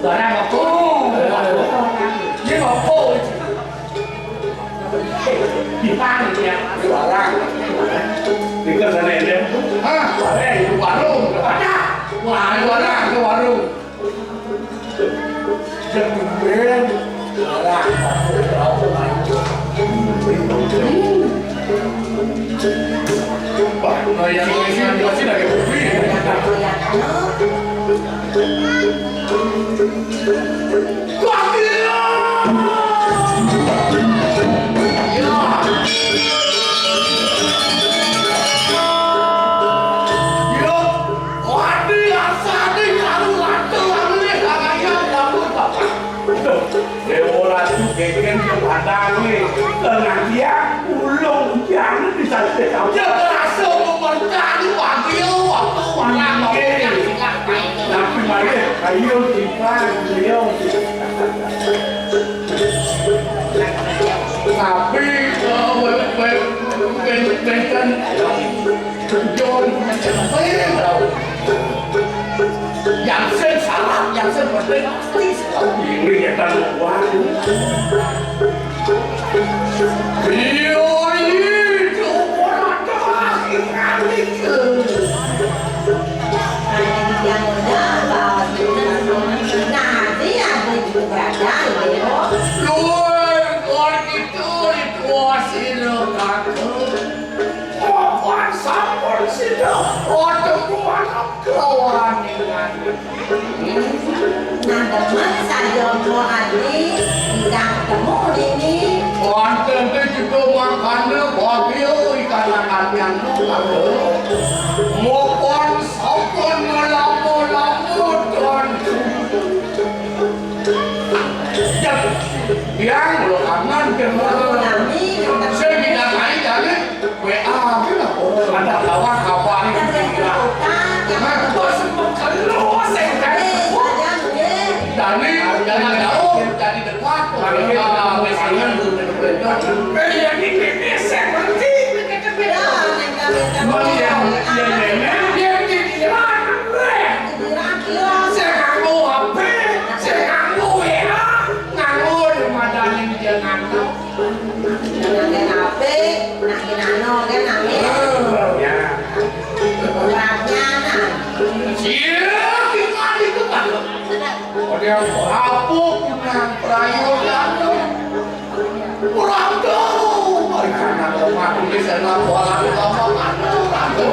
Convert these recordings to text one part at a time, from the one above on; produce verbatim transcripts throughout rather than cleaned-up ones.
Barang apa? Ini apa? Di mana dia? Barang. Di sana ini. Hah? Barang, warung. Ada. Wah, barang ke warung. Jemben. Barang. Wah, lumayan, lumayan, pasti dari kopi. Dewa Ratu geger ke padang nih. Tengah dia ulung hujan di sana. Ya, berasa memerintah di pagi waktu warna. Tapi mari, ayo kita, ayo. Tapi, eh, we-, we-, we-, we-, yang sen syarat, yang sen penting, ini ya kan. Iya, iya, coba. Luar, luar gitu, itu sih lo, Kakak. Papan sampun sida, oh, temuan kelawan dengan. Nah, demen saja Mpok Adi, tidak ketemu dini. Wonten te juga makane bagya ikan anak yang nunggu. Mupun sampun melama-lama dan yang lo kangen ke. Nami, sing tidak main jadi. W A aja lah. Ada kawan apa nih? Nah, bos, lu sing kan. Dani, jangan jauh, jadi dekat. Nah, misalnya, eh, ya, ini, ini, saya berhenti. Iya, iya, iya, iya. Dia di jiran, gue. Saya nganggo H P, saya nganggo W A, nganggo di madani dia ngantau. Nang apik, nang kinano kan nangis. Ya. Orangnya nah. Iya, gimana itu kan? Ada yang berapa punya prayogan? Orang tahu, mari karena rumah ini saya laporan sama orang tahu.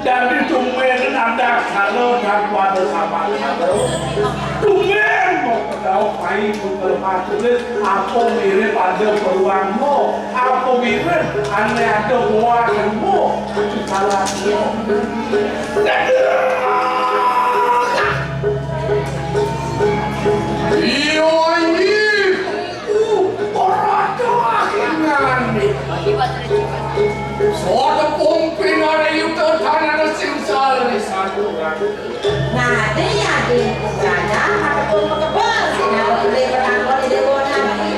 Dadi tumben anak karo daripada sama karo. Tumben mau kedau main puter matulis, apa mirip ada peruangmu, apa mirip ane ada buahmu, itu salah dia. Iya, ini. Uh, ora ada akhirane. Soto pung pinare yuta tanana sing sale saturan. Nah, dia di Uganda, maka pun mekebel, sing ada beli petang kau di dewa nami.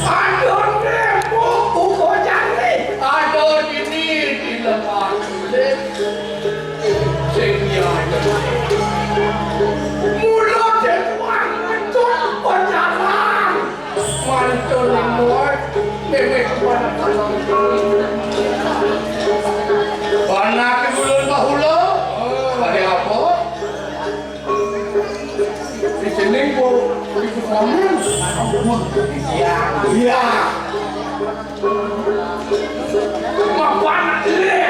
Aduh, deh, buku jari. Aduh, ini di lemah. Sing iya. Mula dhewe mantun pacaran. Mantun mawon. Mimih keponakan. Anak ulun bahula. Pada apa? Di sini kok ikut kamu? Iya. Iya. Mapan le.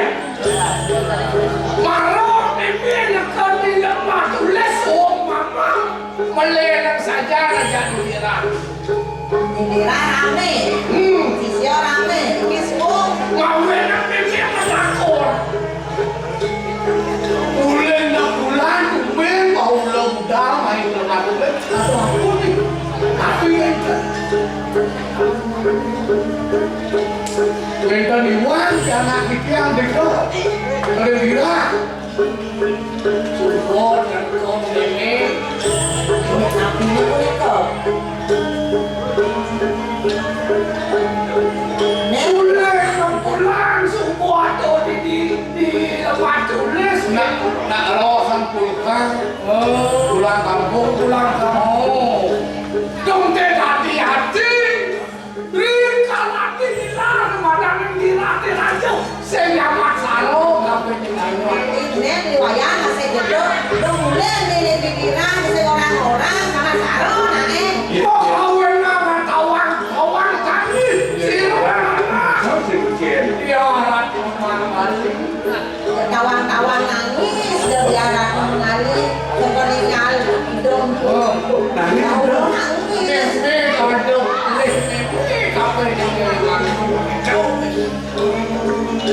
Maro pipi neken di lemah tulis wong mamang. Meleleng saja raja duwira. Duwira rame. Hmm. Sisya rame. Iki suwung. Ngawinang pipi menakur. Bulan nang bulan, kuwi mau lo budal main terlalu. Atau aku nih. Tapi ngenten. Ngenten iwan, anak iki yang deka. Kira-kira. Sumpah, dan kau ini. Ini apinya punika. Nek. Mulai pulang, sumpah, atau di, di, di lemah tulis. Nak, nak roh sampulkan. Oh. Kampung pulang kamu. Dong teh hati-hati. Rika lati dilar, madang dilar, dilar. Sing nyaman saro, kabeh jenengan. Nek riwayah masih jeduk, dong mulai milih pikiran, sing orang-orang, sama saro, nah, eh. Kok kawin nang tawang, tawang kami, sira. Iya, Ratu Mangkali. Tawang-tawang nangis, sudah biar aku mengalir, sepeninggal hidung. Oh, nangis, Allah, udah. Nangis. Nih, nih, aduh, nih, nih, nih, apa ini?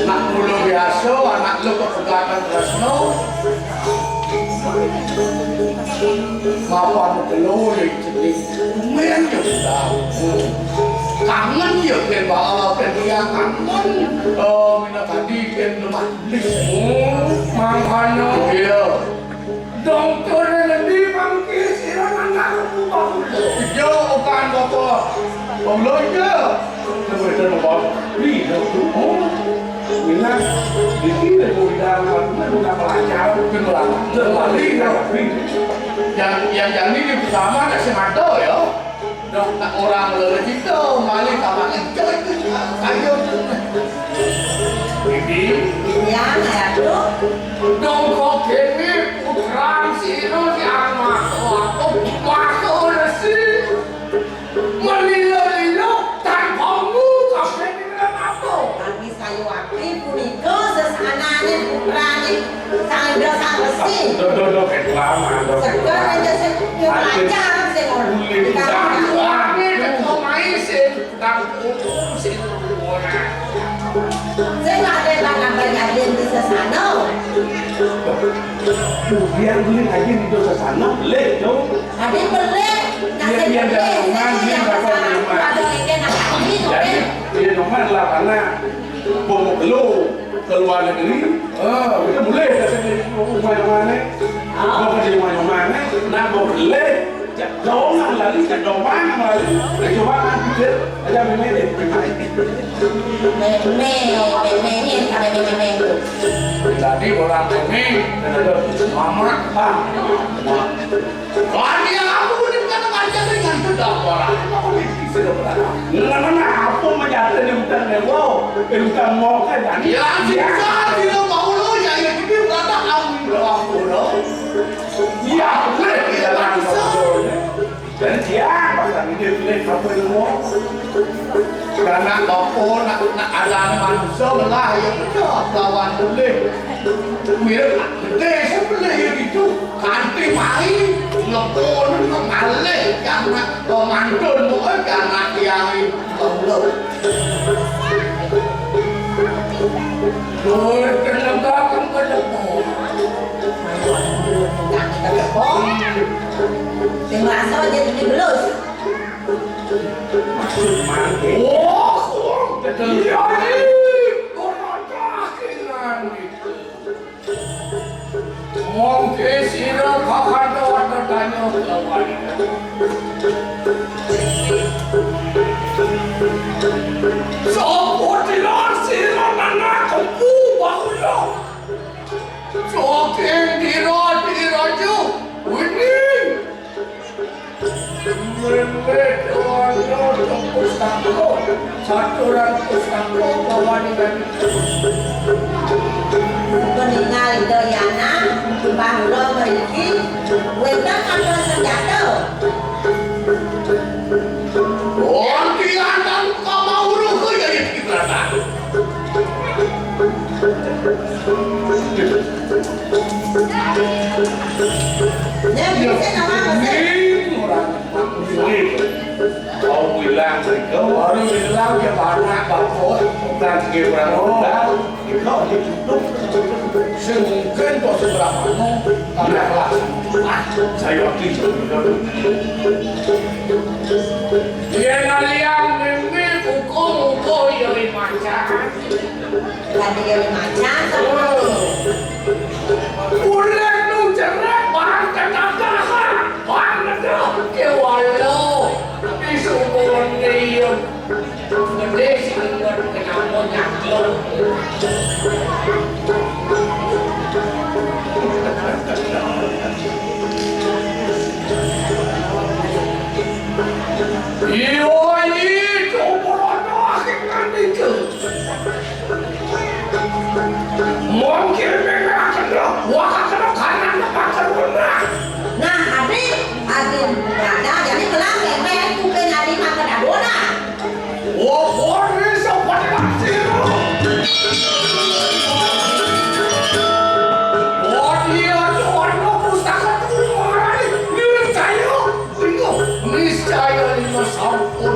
Nak mula biasa, anak lu kepegatan tresno. Mapan telu ya jenis. Lumayan ya, udah. Kangen ya, ben bawa, ben dia kangen. Oh, mina tadi, ben lemah. Oh, mangkana. Iya. Dong tore ngendi mangke sira nang karo Pak Ulo? Iya, bukan apa. Pak Ulo iya. Kemudian apa? Wi, oh. Mina, iki lek udah, aku udah pelajar, udah pelajar. Lali, ya, wi. Yang, yang, yang ini bersama, tak semado, ya. Dong, nak orang lelaki tu, malah tambah enjoy tu. Ayo tu. Bibi. Iya, Ratu. Dong kok kene putrane sira si Ahmad. Oh, aku masuk resi. Melilo-lilo tanpamu kabeh ning apa? Kami sayuwakti punika sesanane putrane Sang Indra Sang Resi. Duh, duh, duh, ketua, mandor. Seger aja sing lancar sing ngono. Kulit. Dikatakan. Wah, ini ketua main sih. Kang Uu sing ora. Sing ade nang nambah nyadin di sesana. Kemudian beli aja di dosa sana, beli dong. Ade beli, iya, iya, nasi beli, jangan, sing iya, yang bakal kesana, rumah. Ada yang kena kami, jadi, oke. Iya, rumah lah, karena Bomo Gelo ke luar negeri, ah, kita boleh ke sini, rumah yang mana? Ah. Mau ke rumah yang mana? Nah, mau boleh. Cak dong nang lali, cak dong nang lali. Cak dong nang pikir, aja meme deh. Meme, meme, ini ada meme. Jadi orang meme, mamak, ah. Wah, dia aku udah kata ngajar dengan sudah orang. Aku di sini berada. Nang mana apa menjadi di hutan dewa, di hutan mau kan? Ya, susah, dia mau lo, ya, ya, dia berada, aku, aku, lo. Iya, bener, iya, langsung. Dan dia pasang ini, ini, apa itu? Karena apa, nak, nak ada manusia lah, ya, betul, lawan boleh. Mirip, gede, sebeleh, ya, gitu. Kanthi mai, ngepun, ngalih, karena pemantun, bukan karena kiai, Allah. Doi kenebaken kenepo. Sing rasa aja dadi belus. Maksud mangke. Oh, iya, iya. Ora kakenan iki. Mongke sira kakanto-kanto kelawan. Sapa tilar sira nang aku, Bahulo? Saking tira-tira ju, wini. Mlempet ana pustaka, saturan pustaka kawaningan. Meningal Dayana, Bahulo mriki, wénten kata senjata. Wonten kamawruh kaya iki, Brata. Nek bisa nama apa sih? Ning, ora ngerti. Mau bilang mereka, baru bilang dia anak bapak, bukan dia orang muda, kita aja duduk. Sing mungkin kok seberapa no, karena kelas. Ah, saya waktu itu. Yen kalian mimpi buku-buku ya macan. Tadi ya macan sama. Udah nu cerai, bahan kata-kata, bahan kata, kewala, di sumur nih. Gedhe sing kenapa nyakluk.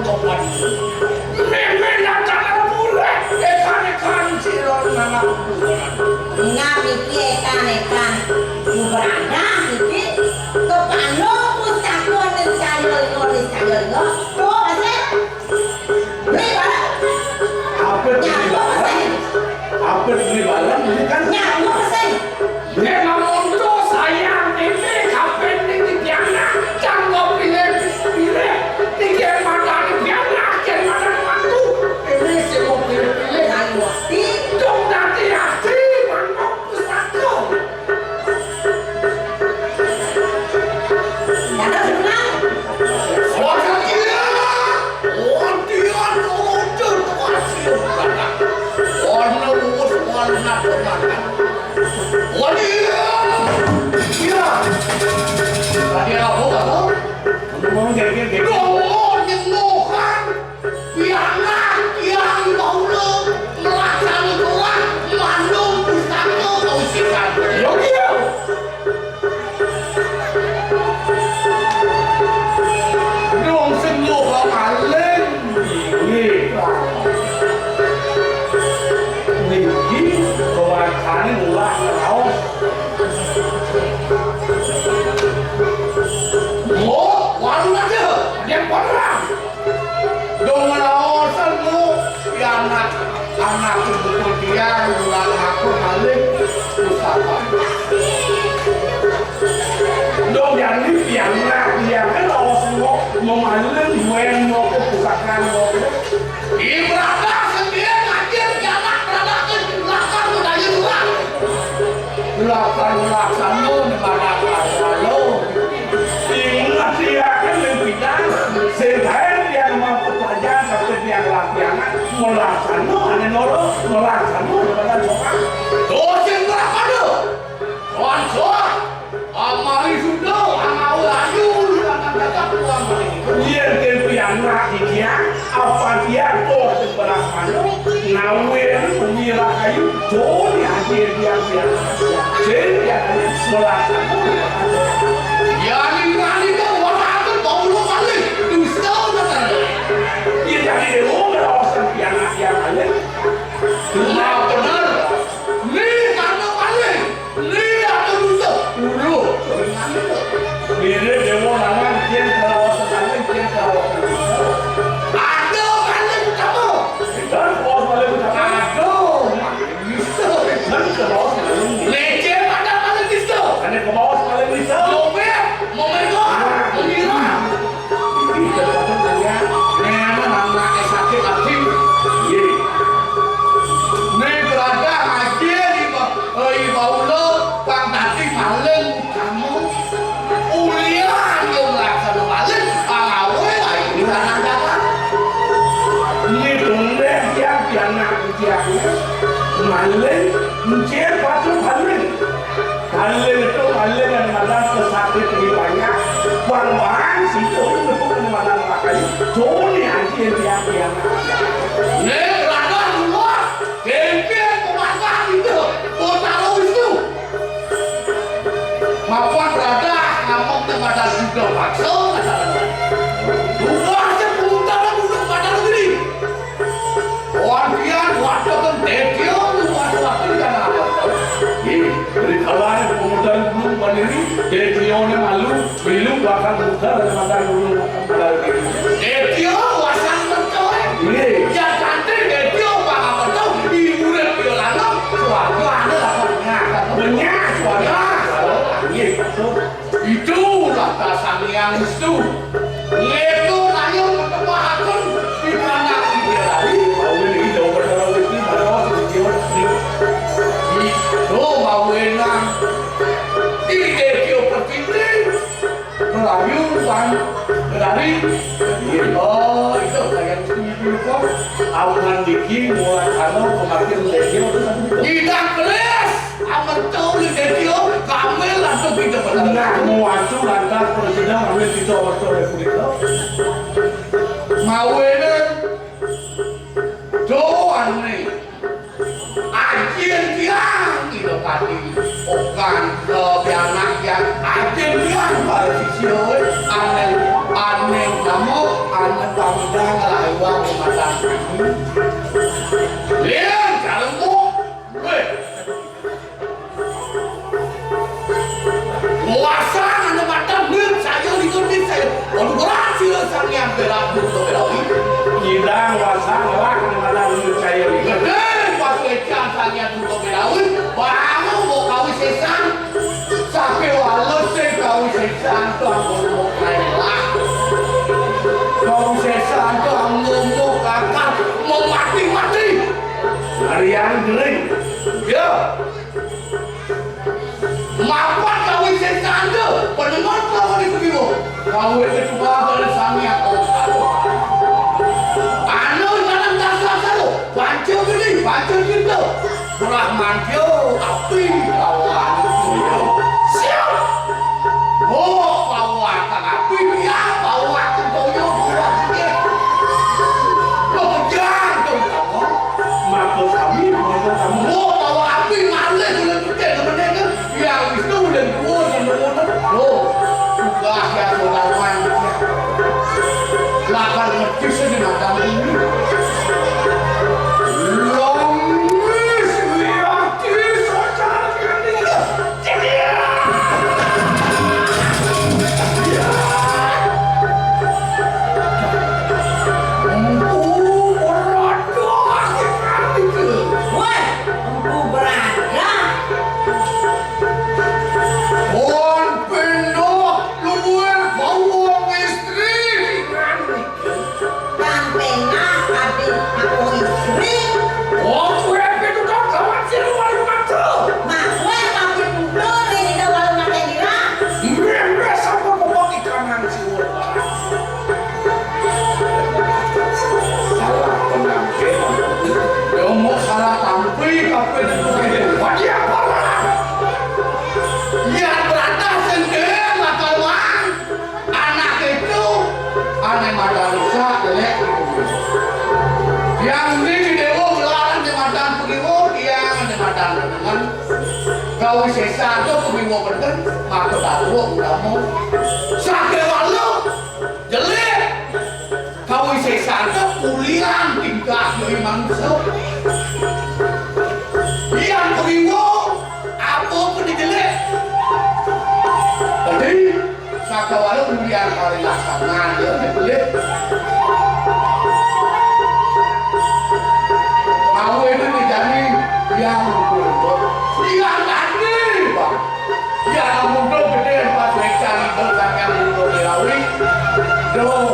Mémé datang buleh, ékan-ékan sira nang. Nah, niki ékan-ékan beradah niki kepanu pustaka ning saya lima, ning saya lima. Tuh, Mas. Beli barang. Apa beli barang? Apa beli barang? Ini kan nyamuk sih. Yen amonto sayang ini kapan ini pianak, jangan pilih-pilih. Iki mana ini pianak, yang mana mantu. Ini sih mau pilih-pilih. Ayo, dong, hati-hati, mantu pusaka. Jangan senang. Orang kira, orang dia, orang tu, orang sih, orang urus, orang nak makan. Wah, iya. Iya. Tadi apa, apa? Ngomong kayak gini. Ngomong, nyengokan. Pianak, tiang, baula, melaksana turah, mandung, pustaka, kausikan. Yo, iya. Dong sungguh maling. Nggih. Niki kewacane ulah raos. Oh, warung aja, dia perang. Dong raosan mu, ya anak, anak ibu tiang, ulah ngaku maling, usaha. Dong, jadi pianak, pianak, lawas mo, mo maling, duen mo, kepusakan mo. Ibaratnya sendiri ngaji, pianak, beranak, ke belakang, budaya orang. Belakang, belakang, lo, di mana, lo. Ingat, ya, kan, yang kita, sing, yang mau pelajaran, tapi dia latihan, melaksana, ane noro, melaksana, ane noro. Dosen berapa, do? Konsol. Amari sudo, amau layu, akan tetap pulang balik. Yen tempi anak iki, apa dia kok sebelah mana? Ngawe anu pemira kayu, joni aja dia dia. Jadi dia sebelah sana. Ya, ini berani kok, orang aku bau lo balik. Dusta, kata. Ya, jadi dia mau ngerawasan dia anak dia balik. Nah, benar. Ini karena balik. Lihat tuh, tuh. Ulu. Ini dewa lanang, jen kerawasan lanang, jen kerawasan lanang. Aduh, balik kamu. Dan bos balik kamu. Aduh, bisa. Dan kerawasan lanang. Leceh pada balik bisa. Ada kerawasan lanang bisa. Lobet, mau mereka, mau nyerang. Iki jabatan nanya, nenek anaknya sakit hati. Iya. Nek berada aja di ba-, eh, di baulo, bang tadi maling kamu. Ulian yang laksana maling, pangawe, ayo, di tanah datar. Ini boleh dia, dia ngaku dia. Maling, encir, patut maling. Maling itu maling yang madan pesakit di banyak. Bang-bang situ itu madan pakai. Joni aja yang dia dia. Nek berada luar, kempir kemana itu? Kota itu. Mapan berada ngamuk kepada sudah paksa. Dua sepuluh tahun duduk pada negeri. Wan pian watekan Dedya luwih-luwih kana apa? Nggih, rikala pemuda gunung mandiri, Dedyane malu, milu bakal muda dan makan gunung bakal diri. Dedya wasan mercoe. Nggih. Ya kanthi Dedya bakal mercoe, di urip ya lanang, swargane lah banyak. Banyak swarga. Nggih, betul. Itulah Sang Hyang Wistu. Ngeto ayo ketepahaken di tanah Bidadari. Awi iki jauh perkara iki, malah sing jiwa. Itu mawenang. Ide kio pertiti. Melayu, Bang. Bidadari. Oh, itu Sang Hyang Wistu itu kok. Awan diki mulai anu kematian Dedio. Tidak beres. Amerta uli Dedio, kamil langsung pindah bener. Nah, muacu lantas presiden ambil kita waktu republik. Mawene doane. Ajin tiang, ida pati. Okan, eh, pianak tiang. Ajin tiang, baru sisi, oi. Aneh, aneh, kamu, aneh, pamidang, Wah, mata. Lian, kalembuk. Weh. Wasang ane mata, ngeun saya, ngeun saya. Waduh, berat sih, Sang Hyang Bela, Bela, Bela. Kidang wasang lah ane mata, ngeun saya. Gedé, pas lecang Sang Hyang Bela, baru mau kawisésan. Sakéwala sing kawisésan to anggo remuk rélah. Kawisésan to anggo remuk akal, mau mati-mati. Harian gering. Ya. Mapan kawisésan to, penemat lawan iku kiwa. Kawit ketua dari Sang Hyang Kota. Anu dalam dasar satu, panca geni, panca cinta. Brahmantya api kawan. Siap. Oh, kawan kang api, ya, kawan kang toyo, kawan kang. Kekejar tuh, kawan. Maka kami, maka kami. Oh, kawan api, ngalih, udah gede, kemudian kan, ya, Wisnu udah tua, udah tua, loh. Tugas ya, kawan. Lakar ngetis ini mata ini. Lomis liati socar kandila. Empu berada kandila. Weh, empu berada. Pun pindah luar bawa istri. Kang Tengah, adik aku istri. Oh, kuwi pitu kok gawat sih, lu malu matu. Mak, gue makin mundur, ini udah malu makin dira. Mbah, mbah, sampai bobot ikan nang siwur. Salah penampilan. Yo, mau salah tampil, tapi itu gini. Wah, dia parah. Ya, berada sendiri, mata uang. Anak itu, ane madan rusak, jelek. Yang ini di dewa, belahan di madan puriwo, yang di madan dengan. Kawisésan to puriwo benten, maka baru kamu. Sakéwala, jelek. Kawisésan to kulian tingkah dari manusia. Yang puriwo, apa pun dijelek. Jadi, Sakawala ulian kali laksanaan ya, betul ya. Mau itu dijani yang berbuat. Iya, tadi, Pak. Ya, ampun, tuh, gede, pas lecang itu, kakak itu, dilawi. Duh,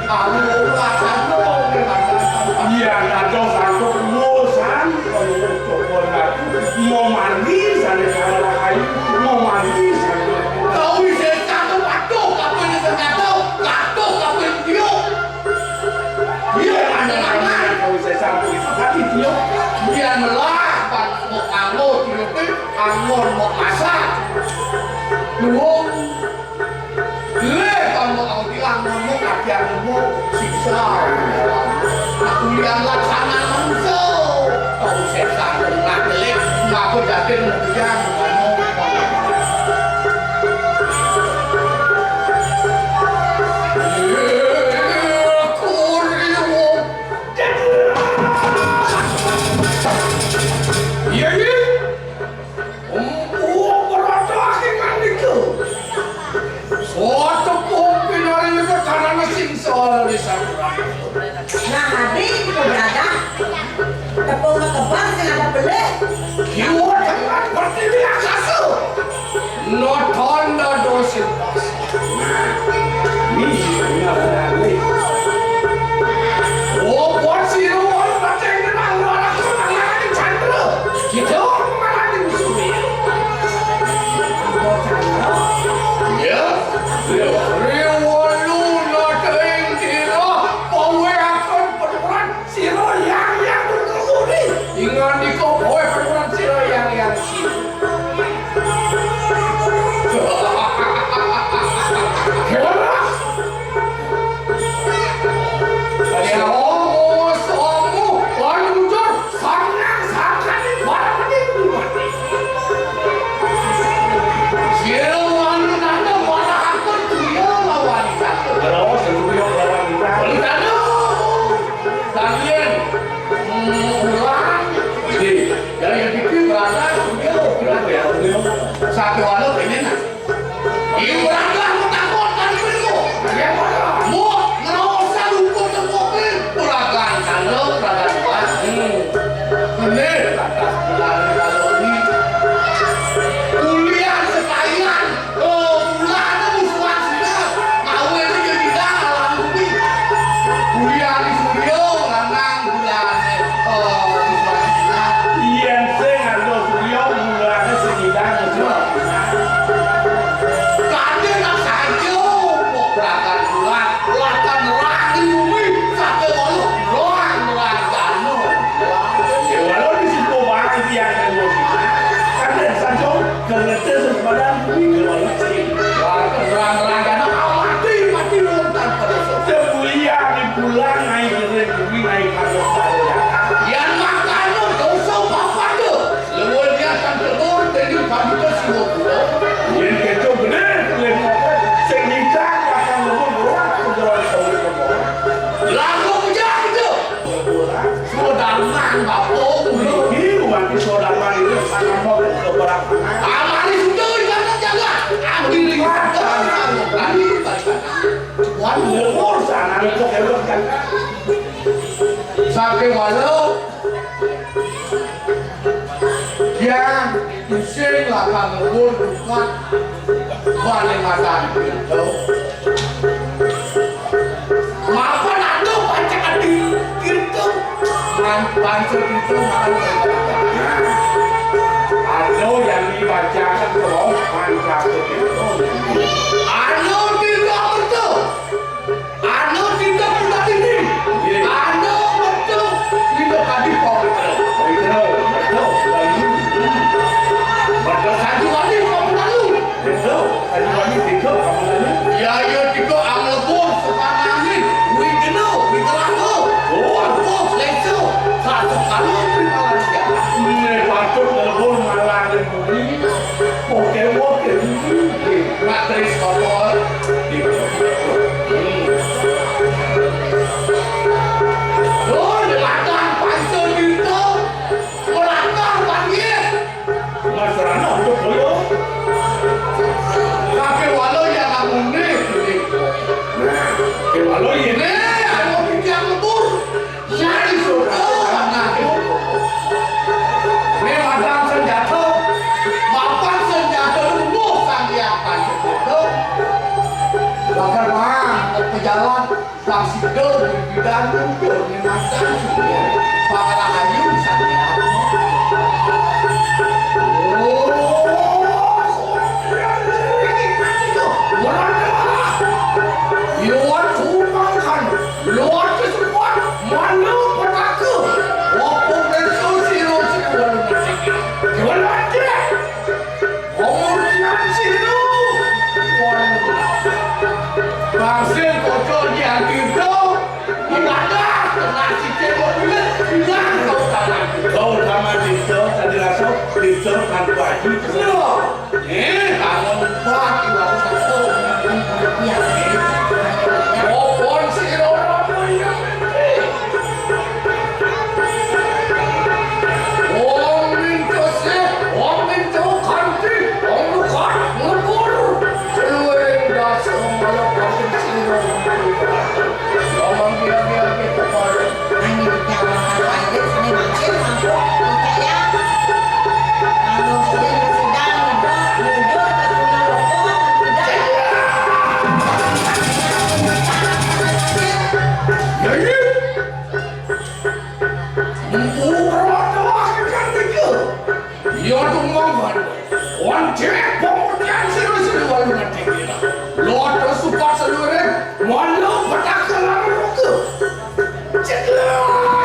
anu, laksanaan, iya, ada satu urusan. Mau mandi, sana, sana, ayo. Mau mandi, sana. Kau bisa satu patuh, kau bisa satu, patuh, kau bisa tiup. Iya, ada namanya. Kau bisa satu itu tadi tiup. Dia melah, Pak, mau anggo, tiup, anggo, mau masak. Nuwun. Lé, kamu aku bilang, kamu kajian kamu siksa. Aku lihat laksana manusia. Kau siksa, kena telik, ngaku jatin, ngaku jang. Iya, iya. Iya, iya. Empu ora tau akeh ngandika. Soto pun pinarengga tanana sing sawala ri sakurang. Nah, adi iku berada. Tepung kekeban sing ada pelih. Kiwa dengan pertiwi aksasa. Notonda dosin pas. Nah, ini benar-benar nih. Oh, buat si Ruwan paceng kenal ora kok nangani candra. Kita nangani musuh. Ya, ya. Rewolu noteng kira pawe akan penuran sira yang yang berkesudi. Ingat di kau pawe penuran sira Ring bumi naik kanggo kaya. Yan makanan dosa bapak tu. Lewat dia kan telur, jadi kami tu siwa pula. Yen keco bener, boleh. Sing nyicak akan lebur berat ke jalan sawit kemur. Lagu bujang tu. Sudah mang bapak. Iki umat sudah mang itu sangat mau ke berat. Amari sudah ibarat jaga. Ambil ibarat. Wan lewur sana lewur lewur kan. Sakéwala yang ising lakang lewur bukan balik matan pintu. Mapan ada panca adi pintu. Man panca pintu makan. Ada yang dibacakan terus panca pintu. Anu tidak betul. Anu tidak tidak ini. Anu betul tidak tadi kau betul. Betul, betul. Betul satu kali kau lalu. Betul, satu kali tiga kamu lalu. Ya, ya, tiga ang lebur sepanangin. Wi geno, wi gelago. Oh, aku lesu. Satu kali terima kasih. Ini patut lebur malah. Oke, oke. Matris kotor. Oh, dilatang pansul itu. Melakang panggil. Mas Rana untuk boyo. Kakek walau yang ngomong nih. Nah, kakek walau ini. Nih, aku pikir lebur. Sari suruh anak. Ini madang senjata. Mapan senjata dulu sang dia kan senjata. Bakar mah pejalan sang sidol di bidang dulu ini madang sudah. Para ayu sang dia. Oh, Iwan Sumangan. Luar kesukuan, mana petaka? Apa benda siro sikuan bersikap? Jual aja. Umur kian siro. Bangsil kocok di antido. Ibadah, kena si cebok ulet. Bilang kau tangan. Kau sama Dito, tadi rasa, Dito kan baju. Siro. Eh, kamu lupa, ibu aku satu. Iya. Opon si Roro, iya. Om Minto Sih, Om Minto Kanti, Om Lukat, Ngebur. Seluring dasar malah kanti si Roro. Ngomong dia-dia gitu, Pak. Angin jalan air sini makin mabuk percaya. Kalau sini sedang hidup, hidup ke sungai rokok, tidak. Jadi, mumpung orang tua akan begitu. Iya tuh mongkon. Wan cewek pemudian seru-seru walu nanti kira. Lo terus supak seluruh, walu petaka lalu ke. Cedera.